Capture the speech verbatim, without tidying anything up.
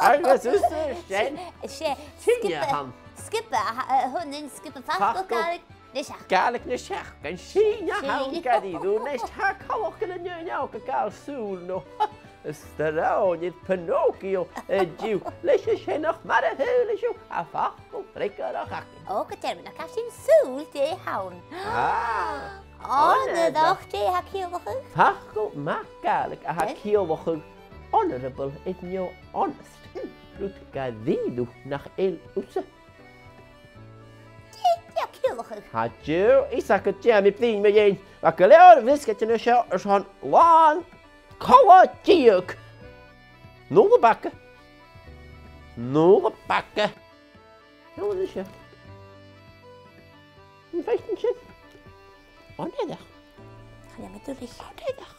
Agus is e sin. 'S e sgioba, sgioba a th-, a th' ann, sgioba Facal Gàidhlig na Seachdain. Gàidhlig na Seachdain, sin a th' ann, sin. Gu dearbh, a-nis, tha coltach gu bheil an duine a' gabhail sùil, no, is dòcha, air Pinocchio an-diugh, leis a sin, ach mar a shaoileadh sibh, tha facal freagarrach againn. Ò, gu dearbh, nach eil sin sùil, dè th' ann? Ah, ò, na, ò, dè tha ciallachadh? Facal math Gàidhlig a tha ciallachadh honourable is no honest. Hmm, rud gu dearbh nach eil thusa. Dè, dè tha ciallachadh? Tha deagh fhios agad dè tha mi a' bruidhinn mu dheidhinn. Bha gu leòr bhriosgaidean an seo airson làn cola-deug. Nuala baga. Nuala baga. Nuala seo. Am faigh sinn sin? Onarach. Chan eil mi duilich. Onarach.